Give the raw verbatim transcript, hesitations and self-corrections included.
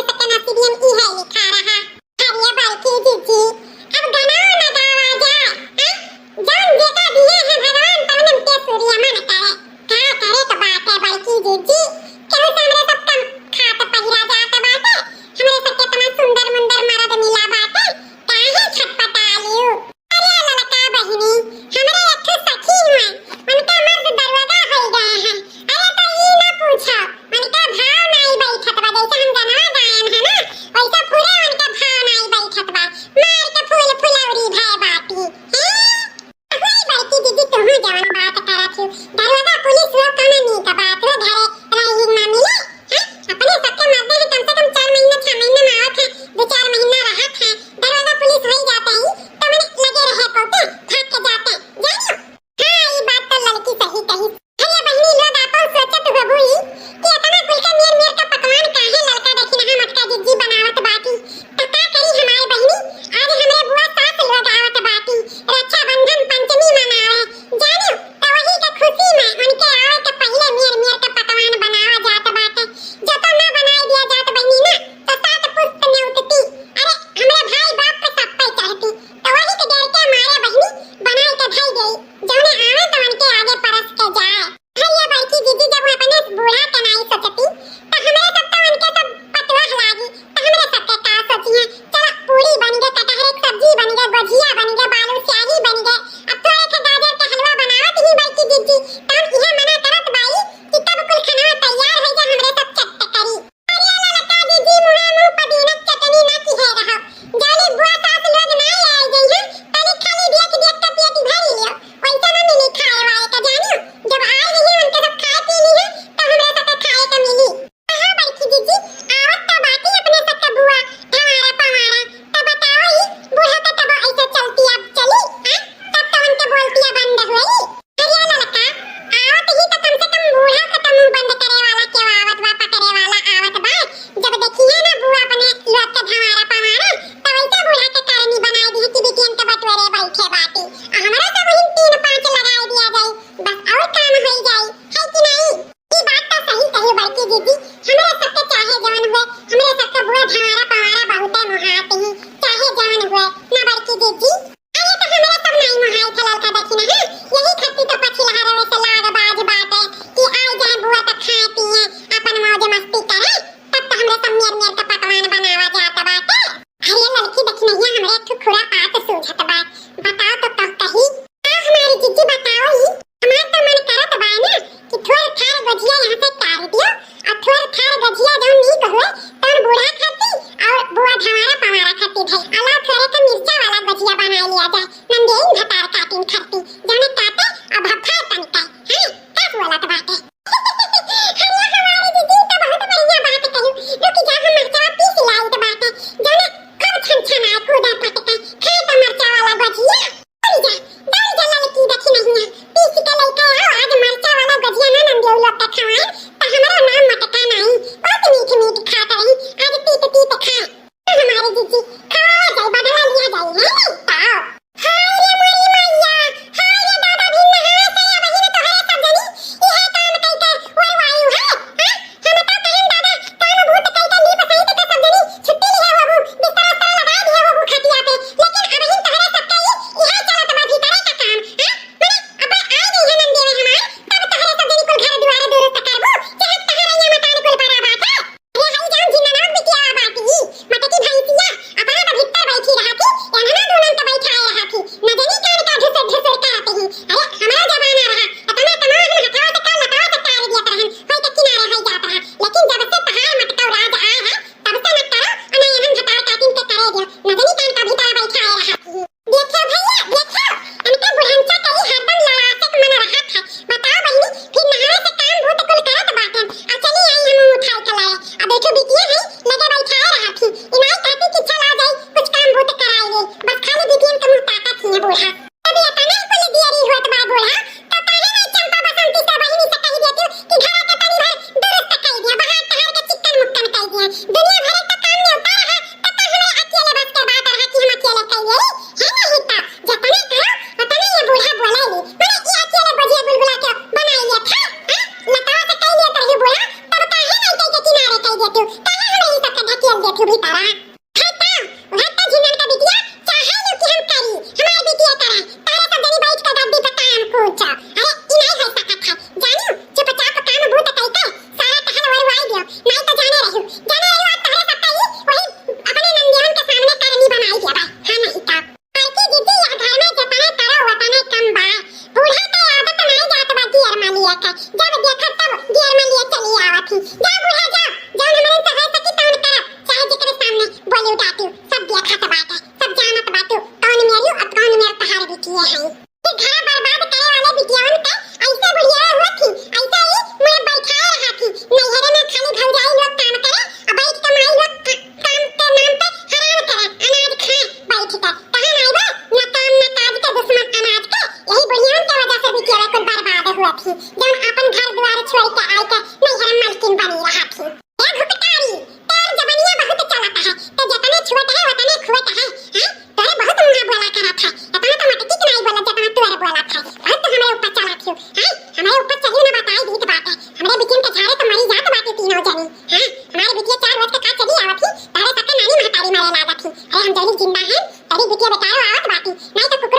सबके नसीबियन इहे लिखा रहा। अरे बड़की जीजी, अब गनवा न गावा जाए, हाँ? जौन जेका दिए हैं भगवान, तौन हमके सूर्य मन करे। का करे के बात है बड़की जीजी? केहू से हमरे सब कम खात पहिरा जात बाटे, हमरे सब केतना सुंदर मुंदर मरद मिला बाटे, काहे छटपटा लियो? अरे ललका बहिनी, हमरे एक ठो सखी हुए, उनका मर्द दरोगा हो गए हैं। अरे तो ई ना पूछो, उनका भाव नाई बैठत बा, जैसे हम गनवा गायन है ना, वैसे पूरे उनका भाव नाई बैठत बा। मार के फूल फुलौरी भय बाटी। हैं? अरे बड़की दीदी, तुहू जवन बात करत हो, दरोगा पुलिस लोग कौनो नीक बात हो, घरे रही ना मिले। हैं? अपने सबके मर्दे हैं, कम से कम चार महीना, छह महीना में आवत है, दो चार महीना रहत है, दरोगा पुलिस हो ही जाते हैं, तो मने लगे रहे पौते, भाग के जाते हैं, जानियो। हाँ, ई बात तो ललकी सही कही। अरे बहिनी लोग, आपन सोचत होबू ई कि इतना कुल के मेर मेर का पकवान काहे ललका देखी ना मोटका जिज्जी बनावत बाटी। त का करी हमार बहिनी, आज हमरे बुआ सास लोग आवत बाटी, रक्षाबंधन पंचमी मनावे। जानियो, त वही के खुशी में उनके आवे के पहिले मेर मेर का पकवान बनावा जात बाटे। जो तो ना बनाए दिया जात बहिनी ना, तो सात पुस्त नेउतती। अरे, हमरे भाई बाप पे सप्पे चढ़ती। त वही के डर के मारे बहिनी बनाए के धई गई। जौने आवे तो उनके आगे परस के जाए। भैया बड़की दीदी जब अपने बूढ़ा के नाई सोचती, त हमरे सब तो उनके सब पतवा लागी, त हमरे सब के का सोचिए? चला, पूरी बन गए, कटहरे के सब्जी बन गए, गोझिया बन गए, बालू स्याही बन गए। अब तो एक गाजर के हलवा बनावत ही बड़की दीदी, त हम इहे मना करत बाई कि तब कुल खाना तैयार हो जा, हमरे सब चट करी। अरे ललका दीदी, मुँहे मुँह पुदीना चटनी ना किहे रहो। जाली बुआ सास लोग ना आए जइहन, तनी खाली देख देख के पेट भर लियो। वैसे ना मिली खाए वाए का जानियो। जब आए रही उनके सब खाए पी ली है, तो हमरा सब के खाए का मिली। हाँ बड़की दीदी, आवत तो बाटी अपने सब के बुआ, धमारा पवारा, तो बताओ ही, बूढ़ा के तब ऐसे चलती अब चली, हाँ? तब तो उनके बोलतिया बंद हुई। अरे ललका, आवत ही तो कम से कम बूढ़ा के तो मुंह बंद करे वाला केहू आवत बा, पकड़े वाला आवत बा। जब देखिए ना बुआ अपने लोग के धमारा पवारा, तो वैसे बूढ़ा के करनी बनाई दी कि बिटियन के बटोरे बैठे बाटी। आ हमरा सब वही तीन पाँच लगाई दिया जाई, बस और काम हो जाई, है कि नहीं? ई बात तो सही कही बड़की दीदी, हमरे सबके चाहे जवन हुए, हमरे सबके बुआ धमारा पवारा बहुते मोहात ही, चाहे जवन हुए, ना बड़की दीदी? अरे तो हमरे सब नाई मोहाई थे ललका देखी ना, हाँ? यही खातिर तो पछिलहा रवे से लाग बाज बाटे कि आए जाए बुआ तो खाए पिए, अपन मौज मस्ती करे, तब तो हमरे सब मेर मेर के पकवान बनावा जात बाटे। अरे ललकी देखी नैया, हमरे एक ठो खुरापात सूझत बा, बताओ तो का कही? का हमारी जीजी बताओ ही, हमार तो मन करत बा ना कि थोर थार गोझिया यहाँ से काढ़ दियो, और थोर थार गोझिया जौन नीक हुए, तौन बूढ़ा खाती और बुआ धमारा पवारा खाती भाई। अलाव थोरे के मिर्चा वाला गोझिया बना लिया जाए, नंदेइन भतार काटिन खाती, जौने काटे और भफाए तनिका। हाँ, का बोलत बाटे? अरे हमारी दीदी तो बहुत बढ़िया बात कही, रुकी जा हम मिर्चा पीस लाई। तू भी तारा। हटा, हटा झिंगन का बिटिया, चाहे लो कि हम करी, हमार बिटिया करे, तारे सब जनी बैठ के गद्दी पे काम कूद जाओ। अरे, ई नहीं हो सकत है, जानू, चुपचाप काम बूत कइके सारा टहल वरुआई दियो, नहीं तो जाने रहू, जाने रहू, आज तोहरे सबका ई वही अपने नंदियन के सामने करनी बनाई दिया बा, हाँ नहीं तो। बड़की दीदी, यह घर में जतने करो, वतने कम बा। बूढ़ा के आदत नहीं जात बा गियर में लिए के। जब देखत तब गियर में लिए चली आवत ही। जा बूढ़ा जा, जौन हमरे से हो सकी तौन करब, चाहे जेकरे सामने बोली डांटी, सब देखत बाटे, सब जानत बाटे, कौन मेरी और कौन मेर तहार बिटिया है। कि घर बर्बाद करे वाले बिटियावन के ऐसे बुढ़िया हुआ थी, ऐसे ही मुँह बैठाए रहा थी। नैहरे में खाली भौजाई लोग काम करे और बैठ के माई लोग का-, काम के नाम पे हराम करे, अनाज खाए बैठ के। कहाँ माई बा? ना काम ना काज के दुश्मन अनाज के। यही बुढ़ियावन के वजह से बिटिया कुल बर्बाद हुआ थी, जौन अपन घर द्वार छोड़ के आए के नैहर में मालकिन बनी रहा थी। ए घुघटारी, तोर जबनिया बहुत चलत है, तो जतने छुअत है, वतने खुअत है, हैं? तोरे बहुत मुँह बोला करत है, इतना तो मटकी के नहीं बोला, जितना तोरे बोलत है। बहुत तो हमरे ऊपर चलत हो, हैं? हमरे ऊपर चढ़ी ना बताई दीत बाटे, हमरे बिटियन के झारे तो मरी जात बाटे तीनों जनी, हैं? हमारे बिटिया चार रोज के का चली आवत ही, तारे सबके नानी महतारी मारे लागत ही। अरे हम जनी जिंदा हैं, तेरी बिटिया बेचारो आवत बाटी, नहीं तो कुकुर